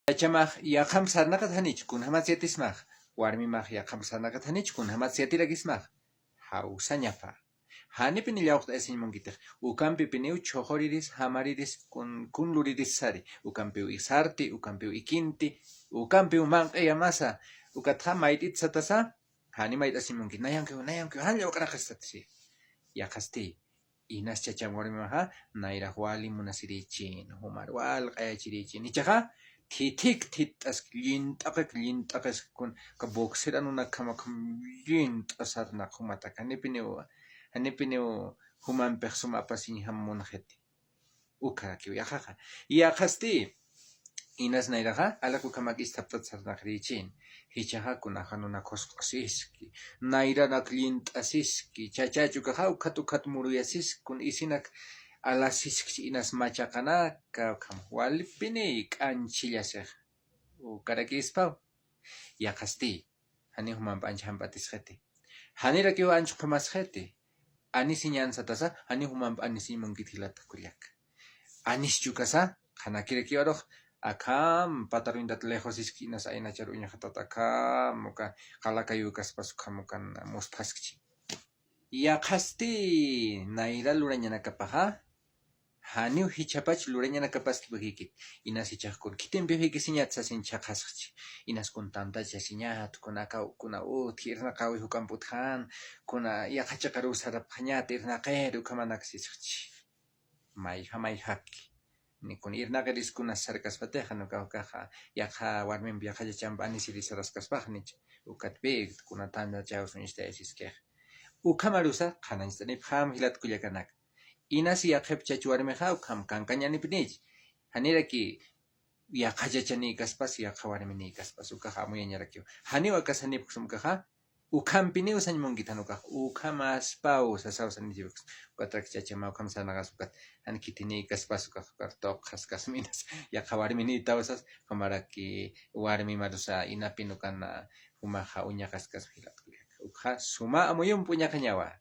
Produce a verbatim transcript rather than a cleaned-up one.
Chachamax yaqhamp sarnaqat janich, kunjamat yatismax. Warmimax yaqhamp sarnaqat janich, kunjamat yatirakismax. Jawsañapa. Janipini llawqt'ayasiñ munkitix. Ukampipiniw chhuxuriris, jamariris, kun, kun luriris sari. Ukampiw isarti, ukampiw ikinti, ukampiw manq'iyamasa. Ukatxa mayt'it satasa, jani mayt'asiñ munkit. Nayankiw, nayankiw, jan llawq'araqistati si. Yaqhasti. Inas chacham warmimaxa, nayrax wali munasirichin, jumar wal q'ayachirichin. Ichaxa, thithik thit'ask, llint'aqik llint'aqisk kun, ka boxeranunakjamakham llint'asarnaq jumataka. Janipiniw, janipiniw jumampix suma apasiñjam munxiti. Ukharakiw yaqhaxa. Yaqhasti, inas nayraxa, alaq ukhamak isthaptat sarnaqirichin. Jichhaxa kunaxa nunakxus q'usiski. Nayranak llint'asiski. Chachach ukaxa ukhat ukhat muruyasiski. Kun isinak alasiskchi inas machaqanaka ukham. Walipini k'anchillasix. Ukarakispaw. Yaqhasti. Jani jumamp ancha jamp'atisxiti. Janirakiw ancha qhumasxiti. Anisiñan satasa, jani jumamp anisiñ munkit jilat kullak. Anischi ukasa, qhanakirakiw arux, akham pataruñtat lejos isk'inas aynachar uñxatat akham, uka qalakayukaspas ukham ukan musphaskchi. Yaqhasti nayra lurañanakapaxa, janiw jichhapach lurañanakapaskipakïkit. Inas jichhax kun khitimpiw jikisiñat sasin chhaqhasxchi. Inas kun tantachasiñat, kun aka, kuna utji irnaqäwi juk'amp utjän, kuna yaqha chiqaruw sarapxañat irnaqir, ukhamanak sisxchi. Mayja, mayjaki. Ni kun irnaqiris kunas sarkaspatix, jan ukax ukaxa, yaqha warmimp yaqha chachamp anisiri saraskaspax, nich. Ukatpï, kuna tantachäwis uñstayasiskix. Ukhamarusa, qhanañcht'anipxam jilat kullakanaka. Inas yaqhip chach warmixa, ukham kankañanipnich. Janiraki yaqha chachanïkaspas, yaqha warminïkaspas, ukax amuyañarakiw. Janiw akas janipxsma ukaxa, ukhampiniw sañ munkit jan ukax, ukhamaspaw sasaw sañ munkit. Ukatrak chachama ukham sarnaqas ukat, jan khitinïkaspas ukax, ukar tuqxaskasma inas, yaqha warminïtaw sas, ukhamaraki warmi marusa inapin ukan, jumaxa uñaxaskasma jilat kullaka. Ukxa suma amuyump uñaxañawa.